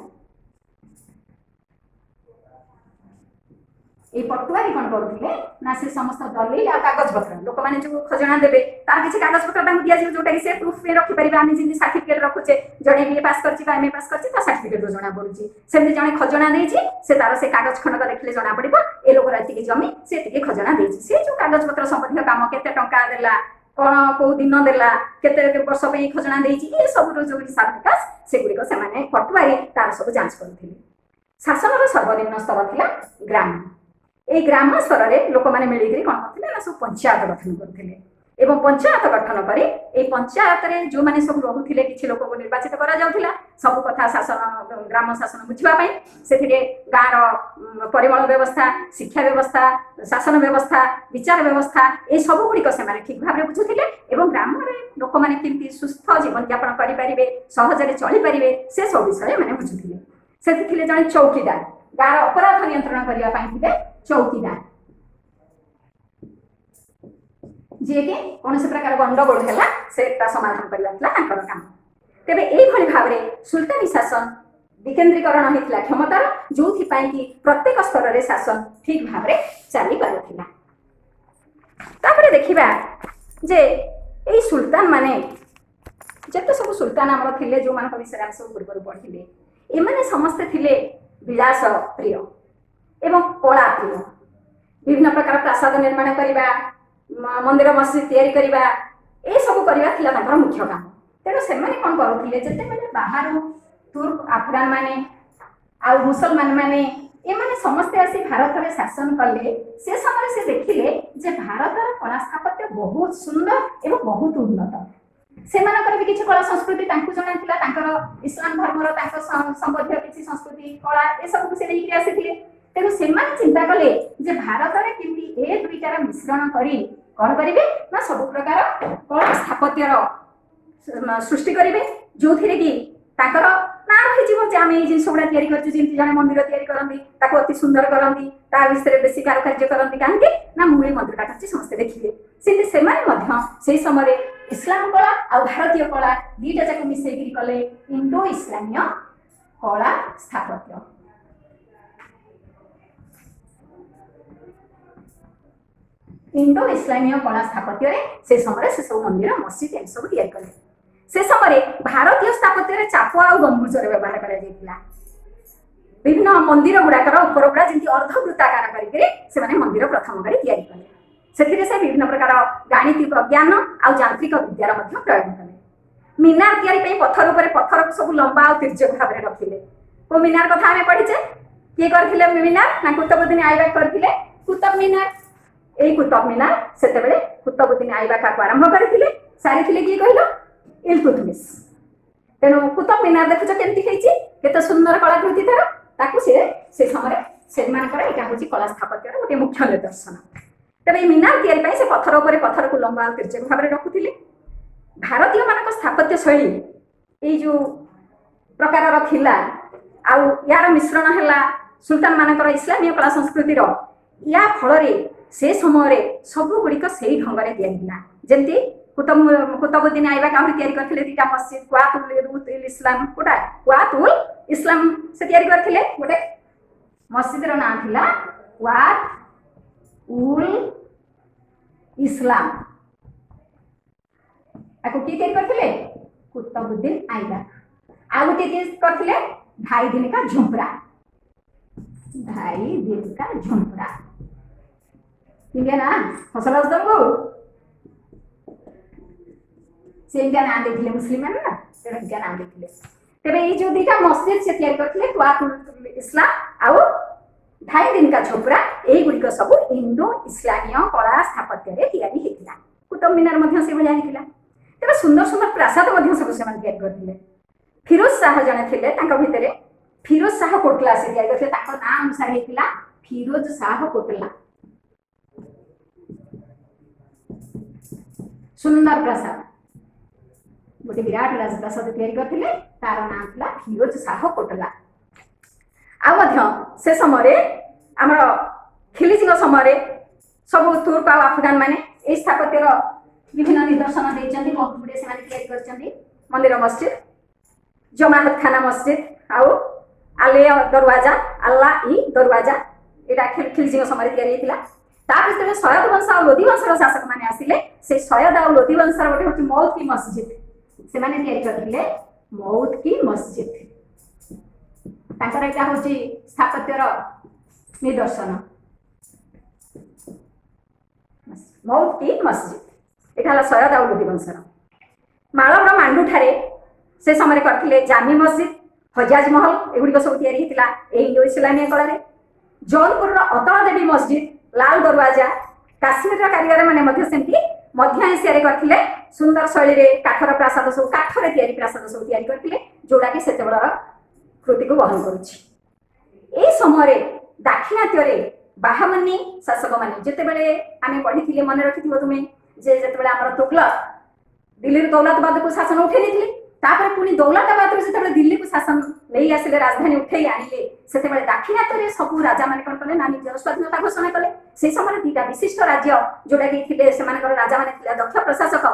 ଏଇ ପଟୁଆରୀ କଣ କରୁଥିଲେ ନା ସେ ସମସ୍ତ ଦଲିଲ ଆଉ କାଗଜପତ୍ର, ଲୋକମାନେ ଯୋଉ ଖଜଣା ଦେବେ ତାର କିଛି କାଗଜପତ୍ର ତାଙ୍କୁ ଦିଆଯିବ, ଯୋଉଟା କି ସେ ପ୍ରୁଫ୍ ପାଇଁ ରଖିପାରିବେ। ଆମେ ଯେମିତି ସାର୍ଟିଫିକେଟ ରଖୁଛେ, ଜଣେ ବିଏ ପାସ୍ କରିଛି ବା ଏମଏ ପାସ୍ କରିଛି, ତା ସାର୍ଟିଫିକେଟରୁ ଜଣା ପଡୁଛି। ସେମିତି ଜଣେ ଖଜଣା ଦେଇଛି, ସେ ତାର ସେ କାଗଜ ଖଣ୍ଡକ ଦେଖିଲେ ଜଣା ପଡିବ ଏ ଲୋକର ଏତିକି ଜମି, ସେ ଏତିକି ଖଜଣା ଦେଇଛି। ସେ ଯୋଉ କାଗଜପତ୍ର ସମ୍ବନ୍ଧୀୟ କାମ, କେତେ ଟଙ୍କା ଦେଲା, କଣ କୋଉ ଦିନ ଦେଲା, କେତେ ବର୍ଷ ପାଇଁ ଖଜଣା ଦେଇଛି, ଏ ସବୁର ଯୋଉ ହିସାବ ନିକାଶ ସେଗୁଡିକ ସେମାନେ ପଟୁଆରୀ ତାର ସବୁ ଯାଞ୍ଚ କରୁଥିଲେ। ଶାସନର ସର୍ବନିମ୍ନ ସ୍ତର ଥିଲା ଗ୍ରାମ। ଏଇ ଗ୍ରାମ ସ୍ତରରେ ଲୋକମାନେ ମିଳିକିରି କଣ କରୁଥିଲେ ନା ସବୁ ପଞ୍ଚାୟତ ଗଠନ କରୁଥିଲେ ଏବଂ ପଞ୍ଚାୟତ ଗଠନ କରି ଏଇ ପଞ୍ଚାୟତରେ ଯୋଉମାନେ ସବୁ ରହୁଥିଲେ କିଛି ଲୋକଙ୍କୁ ନିର୍ବାଚିତ କରାଯାଉଥିଲା ସବୁ କଥା ଶାସନ, ଗ୍ରାମ ଶାସନ ବୁଝିବା ପାଇଁ। ସେଥିରେ ଗାଁର ପରିମଳ ବ୍ୟବସ୍ଥା, ଶିକ୍ଷା ବ୍ୟବସ୍ଥା, ଶାସନ ବ୍ୟବସ୍ଥା, ବିଚାର ବ୍ୟବସ୍ଥା, ଏ ସବୁ ଗୁଡ଼ିକ ସେମାନେ ଠିକ ଭାବରେ ବୁଝୁଥିଲେ ଏବଂ ଗ୍ରାମରେ ଲୋକମାନେ କେମିତି ସୁସ୍ଥ ଜୀବନଯାପନ କରିପାରିବେ, ସହଜରେ ଚଳିପାରିବେ, ସେ ସବୁ ବିଷୟରେ ଏମାନେ ବୁଝୁଥିଲେ। ସେଠି ଥିଲେ ଜଣେ ଚୌକିଦାର, ଗାଁର ଅପରାଧ ନିୟନ୍ତ୍ରଣ କରିବା ପାଇଁ ଥିଲେ ଚୌକିଦାର, ଯିଏକି କୌଣସି ପ୍ରକାର ଗଣ୍ଡଗୋଳ ହେଲା ସେ ତା ସମାଧାନ କରିବା ଥିଲା ତାଙ୍କର କାମ। ତେବେ ଏଇଭଳି ଭାବରେ ସୁଲତାନୀ ଶାସନ ବିକେନ୍ଦ୍ରୀକରଣ ହେଇଥିଲା କ୍ଷମତାର, ଯୋଉଥିପାଇଁ କି ପ୍ରତ୍ୟେକ ସ୍ତରରେ ଶାସନ ଠିକ ଭାବରେ ଚାଲି ପାରୁଥିଲା। ତାପରେ ଦେଖିବା ଯେ ଏଇ ସୁଲତାନ ମାନେ, ଯେତେ ସବୁ ସୁଲତାନ ଆମର ଥିଲେ, ଯୋଉମାନଙ୍କ ବିଷୟରେ ଆମେ ସବୁ ପୂର୍ବରୁ ପଢିଲେ, ଏମାନେ ସମସ୍ତେ ଥିଲେ ବିଳାସ ପ୍ରିୟ ଏବଂ କଳା ପ୍ରିୟ। ବିଭିନ୍ନ ପ୍ରକାର ପ୍ରାସାଦ ନିର୍ମାଣ କରିବା, ମନ୍ଦିର ମସଜିଦ ତିଆରି କରିବା, ଏସବୁ କରିବା ଥିଲା ତାଙ୍କର ମୁଖ୍ୟ କାମ। ତେଣୁ ସେମାନେ କଣ କରୁଥିଲେ, ଯେତେବେଳେ ବାହାରୁ ତୁର୍କ, ଆଫଗାନ ମାନେ ଆଉ ମୁସଲମାନ ମାନେ ଏମାନେ ସମସ୍ତେ ଆସି ଭାରତରେ ଶାସନ କଲେ, ସେ ସମୟରେ ସେ ଦେଖିଲେ ଯେ ଭାରତର କଳା ସ୍ଥାପତ୍ୟ ବହୁତ ସୁନ୍ଦର ଏବଂ ବହୁତ ଉନ୍ନତ। ସେମାନଙ୍କର ବି କିଛି କଳା ସଂସ୍କୃତି ତାଙ୍କୁ ଜଣାଥିଲା, ତାଙ୍କର ଇସଲାମ ଧର୍ମର ତାଙ୍କ ସମ୍ବନ୍ଧୀୟ କିଛି ସଂସ୍କୃତି, କଳା, ଏସବୁକୁ ସେ ନେଇକି ଆସିଥିଲେ। ତେଣୁ ସେମାନେ ଚିନ୍ତା କଲେ ଯେ ଭାରତରେ କେମିତି ଏ ଦୁଇଟାର ମିଶ୍ରଣ କରି କଣ କରିବେ ନା ସବୁ ପ୍ରକାର କଳା ସ୍ଥାପତ୍ୟର ସୃଷ୍ଟି କରିବେ, ଯୋଉଥିରେ କି ତାଙ୍କର ନାଁ ରହିଯିବ ଯେ ଆମେ ଏଇ ଜିନିଷ ଗୁଡା ତିଆରି କରିଛୁ। ଯେମିତି ଜଣେ ମନ୍ଦିର ତିଆରି କରନ୍ତି, ତାକୁ ଅତି ସୁନ୍ଦର କରନ୍ତି, ତା ବିଷୟରେ ବେଶୀ କାରୁକାର୍ଯ୍ୟ କରନ୍ତି, କାହିଁକି ନା ମୁଁ ଏଇ ମନ୍ଦିରଟା କରିଛି, ସମସ୍ତେ ଦେଖିବେ। ସେମିତି ସେମାନେ ମଧ୍ୟ ସେଇ ସମୟରେ ଇସଲାମ କଳା ଆଉ ଭାରତୀୟ କଳା ଦିଟା ଯାକ ମିଶେଇକିରି କଲେ ଇଣ୍ଡୋ ଇସଲାମୀୟ କଳା ସ୍ଥାପତ୍ୟ। ଇଣ୍ଡୋ ଇସଲାମୀୟ କଳା ସ୍ଥାପତ୍ୟରେ ସେ ସମୟରେ ସେ ସବୁ ମନ୍ଦିର, ମସଜିଦ ଏମିତି ସବୁ ତିଆରି କଲେ। ସେ ସମୟରେ ଭାରତୀୟ ସ୍ଥାପତ୍ୟରେ ଚାପ ଆଉ ଗମ୍ବୁଜର ବ୍ୟବହାର କରାଯାଇଥିଲା। ବିଭିନ୍ନ ମନ୍ଦିର ଗୁଡାକର ଉପର ଗୁଡା ଯେମିତି ଅର୍ଦ୍ଧବୃତ୍ତାକାର କରିକିରି ସେମାନେ ମନ୍ଦିର ପ୍ରଥମ କରି ତିଆରି କଲେ। ସେଥିରେ ସେ ବିଭିନ୍ନ ପ୍ରକାର ଗାଣିତିକ ଜ୍ଞାନ ଆଉ ଯାନ୍ତ୍ରିକ ବିଦ୍ୟାର ମଧ୍ୟ ପ୍ରୟୋଗ କଲେ। ମିନାର ତିଆରି ପାଇଁ ପଥର ଉପରେ ପଥରକୁ ସବୁ ଲମ୍ବା ଆଉ ତୀର୍ଯ୍ୟକ ଭାବରେ ରଖିଲେ। କୋଉ ମିନାର କଥା ଆମେ ପଢିଛେ? କିଏ କରିଥିଲେ ମିନାର ନା କୁତବୁଦ୍ଦିନ ଆଇବାକ କରିଥିଲେ କୁତବ ମିନାର। ଏଇ କୁତବ ମିନାର ସେତେବେଳେ କୁତବୁଦ୍ଦିନ ଆଇବାକ ଆରମ୍ଭ କରିଥିଲେ, ସାରିଥିଲେ କିଏ କହିଲ? ଇଲତୁତମିଶ। ତେଣୁ କୁତବ ମିନାର ଦେଖୁଛ କେମିତି ହେଇଛି, କେତେ ସୁନ୍ଦର କଳାକୃତି ତାର। ତାକୁ ସେ ସେ ସମୟରେ ସେମାନଙ୍କର ଏଇଟା ହଉଛି କଳା ସ୍ଥାପତ୍ୟର ଗୋଟିଏ ମୁଖ୍ୟ ନିଦର୍ଶନ। ତେବେ ଏଇ ମିନାର ତିଆରି ପାଇଁ ସେ ପଥର ଉପରେ ପଥରକୁ ଲମ୍ବା ଆଉ ତୀର୍ଯ୍ୟକ ଭାବରେ ରଖୁଥିଲେ। ଭାରତୀୟ ମାନଙ୍କ ସ୍ଥାପତ୍ୟ ଶୈଳୀ ଏଇ ଯୋଉ ପ୍ରକାରର ଥିଲା ଆଉ ୟାର ମିଶ୍ରଣ ହେଲା ସୁଲତାନ ମାନଙ୍କର ଇସଲାମୀୟ କଳା ସଂସ୍କୃତିର, ୟା ଫଳରେ ସେ ସମୟରେ ସବୁ ଗୁଡ଼ିକ ସେଇ ଢଙ୍ଗରେ ତିଆରି ହେଲା। ଯେମିତି କୁତବୁଦ୍ଦିନ ଆଇବାକ ଆହୁରି ତିଆରି କରିଥିଲେ ଦିଟା ମସଜିଦ, କୁଆତୁଲ ଇସଲାମ, କୋଉଟା କୁଆତୁଲ ଇସଲାମ ସେ ତିଆରି କରିଥିଲେ ଗୋଟେ ମସଜିଦର ନାଁ ଥିଲା ୱାତ ଉଲ ଇସଲାମ। ତାକୁ କିଏ ତିଆରି କରିଥିଲେ? କୁତବୁଦ୍ଦିନ ଆଇବାକ। ଆଉ ଗୋଟିଏ କିଏ କରିଥିଲେ? ଢାଇ ଦିନ କା ଝୁମ୍ପରା। ଢାଇ ଦିନ କା ଝୁମ୍ପରା ଇଣ୍ଡିଆ ନା ହସ ଲାଗୁଛି ତମକୁ? ସେ ଇଣ୍ଡିଆ ନାଁ ଦେଇଥିଲେ, ମୁସଲିମ ମାନେ ନା, ତେଣୁ ଇଣ୍ଡିଆ ନାଁ ଦେଇଥିଲେ। ତେବେ ଏଇ ଯୋଉ ଦିଟା ମସଜିଦ ସେ ତିଆରି କରିଥିଲେ, କୁଆତ ଇସଲାମ ଆଉ ଢାଇ ଦିନ କା ଝୋପରା, ଏଇଗୁଡ଼ିକ ସବୁ ଇଣ୍ଡୋ ଇସଲାମୀୟ କଳା ସ୍ଥାପତ୍ୟରେ ତିଆରି ହେଇଥିଲା। କୁତବ ମିନାର ମଧ୍ୟ ସେଇଭଳିଆ ହେଇଥିଲା। ତେବେ ସୁନ୍ଦର ସୁନ୍ଦର ପ୍ରାସାଦ ମଧ୍ୟ ସବୁ ସେମାନେ ତିଆରି କରିଥିଲେ। ଫିରୋଜ ଶାହ ଜଣେ ଥିଲେ ତାଙ୍କ ଭିତରେ, ଫିରୋଜ ଶାହ କୋଟଲା ସେ ତିଆରି କରିଥିଲେ। ତାଙ୍କ ନାଁ ଅନୁସାରେ ହେଇଥିଲା ଫିରୋଜ ଶାହ କୋଟଲା। ସୁନ୍ଦର ପ୍ରାସାଦ, ଗୋଟେ ବିରାଟ ରାଜପ୍ରାସାଦ ତିଆରି କରିଥିଲେ, ତାର ନାଁ ଥିଲା ଫିରୋଜ ଶାହ କୋଟଲା। ଆଉ ମଧ୍ୟ ସେ ସମୟରେ ଆମର ଖିଲିଜଙ୍କ ସମୟରେ ସବୁ ତୁର୍କ ଆଉ ଆଫଗାନ ମାନେ ଏଇ ସ୍ଥାପତ୍ୟର ବିଭିନ୍ନ ନିଦର୍ଶନ ଦେଇଛନ୍ତି। ବହୁତ ଗୁଡ଼ିଏ ସେମାନେ ତିଆରି କରିଛନ୍ତି ମନ୍ଦିର ମସଜିଦ, ଜମାହତ ଖାନା ମସଜିଦ ଆଉ ଆଲେ ଦରୱାଜା, ଆଲ୍ଲା ଇ ଦରୱାଜା, ଏଇଟା ଖିଲଜିଙ୍କ ସମୟରେ ତିଆରି ହେଇଥିଲା। ତାପରେ ଯେତେବେଳେ ସୟଦ ବଂଶ ଆଉ ଲୋଧି ବଂଶର ଶାସକମାନେ ଆସିଲେ, ସେଇ ସୟଦ ଆଉ ଲୋଧି ବଂଶର ଗୋଟେ ହଉଛି ମଉତ କି ମସଜିଦ ସେମାନେ ତିଆରି କରିଥିଲେ। ମଉତ କି ମସଜିଦ ତାଙ୍କର ଏଇଟା ହଉଛି ସ୍ଥାପତ୍ୟର ନିଦର୍ଶନ। ମଉତ କି ମସଜିଦ ଏଇଟା ହେଲା ସୟଦ ଆଉ ଲୋଧି ବଂଶର। ମାଳବର ମାଣ୍ଡୁଠାରେ ସେ ସମୟରେ କରିଥିଲେ ଜାମି ମସଜିଦ, ହଜାଜ ମହଲ, ଏଗୁଡ଼ିକ ସବୁ ତିଆରି ହେଇଥିଲା ଏଇ ଇଣ୍ଡୋ ଇସଲାମିଆ କଳାରେ। ଜୌନପୁରର ଅତଳ ଦେବୀ ମସଜିଦ, ଲାଲ ଦରୱାଜା, କାଶ୍ମୀରର କାରିଗରମାନେ ମଧ୍ୟ ସେମିତି ମଧ୍ୟ ଏସିଆରେ କରିଥିଲେ। ସୁନ୍ଦର ଶୈଳୀରେ କାଠର ପ୍ରାସାଦ ସବୁ, କାଠରେ ତିଆରି ପ୍ରାସାଦ ସବୁ ତିଆରି କରିଥିଲେ, ଯୋଉଟାକି ସେତେବେଳର କୃତିକୁ ବହନ କରୁଛି। ଏଇ ସମୟରେ ଦାକ୍ଷିଣାତ୍ୟରେ ବାହାମନି ଶାସକମାନେ, ଯେତେବେଳେ ଆମେ ପଢିଥିଲେ, ମନେ ରଖିଥିବ ତୁମେ, ଯେ ଯେତେବେଳେ ଆମର ତୁଗଲକ ଦିଲ୍ଲୀରୁ ଦୌଲତାବାଦକୁ ଶାସନ ଉଠେଇ ନେଇଥିଲେ, ତାପରେ ପୁଣି ଦୌଲତାବାଦରୁ ଯେତେବେଳେ ଦିଲ୍ଲୀକୁ ଶାସନ ନେଇ ଆସିଲେ, ରାଜଧାନୀ ଉଠେଇ ଆଣିଲେ, ସେତେବେଳେ ଦାକ୍ଷିଣାତ୍ୟରେ ସବୁ ରାଜାମାନେ କଣ କଲେ ନା ନିଜର ସ୍ୱାଧୀନତା ଘୋଷଣା କଲେ। ସେଇ ସମୟରେ ଦିଟା ବିଶିଷ୍ଟ ରାଜ୍ୟ ଯୋଉଟାକି ଥିଲେ, ସେମାନଙ୍କର ରାଜାମାନେ ଥିଲେ ଦକ୍ଷ ପ୍ରଶାସକ,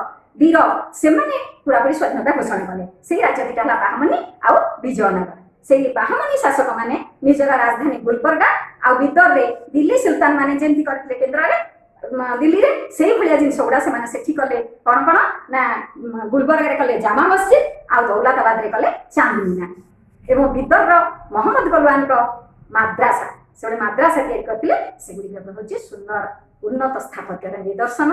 ବୀର, ସେମାନେ ପୁରାପୁରି ସ୍ୱାଧୀନତା ଘୋଷଣା କଲେ। ସେଇ ରାଜ୍ୟ ଦିଟା ହେଲା ବାହମନି ଆଉ ବିଜୟନଗର। ସେଇ ବାହମନି ଶାସକମାନେ ନିଜର ରାଜଧାନୀ ଗୁଲବର୍ଗା ଆଉ ବିଦରରେ ଦିଲ୍ଲୀ ସୁଲତାନ ମାନେ ଯେମିତି କରିଥିଲେ କେନ୍ଦ୍ରରେ ଦିଲ୍ଲୀରେ, ସେଇଭଳିଆ ଜିନିଷ ଗୁଡା ସେମାନେ ସେଠି କଲେ। କଣ କଣ ନା ଗୁଲବର୍ଗାରେ କଲେ ଜାମା ମସଜିଦ ଆଉ ଦୌଲତାବାଦରେ କଲେ ଚାନ୍ଦିନୀ ମିନାର। ଏବଂ ବିଦରର ମହମ୍ମଦ ଗଲୱାନଙ୍କ ମାଦ୍ରାସା, ସେ ଗୋଟେ ମାଦ୍ରାସା ତିଆରି କରିଥିଲେ। ସେଗୁଡ଼ିକ ହେଉଛି ସୁନ୍ଦର ଉନ୍ନତ ସ୍ଥାପତ୍ୟର ନିଦର୍ଶନ।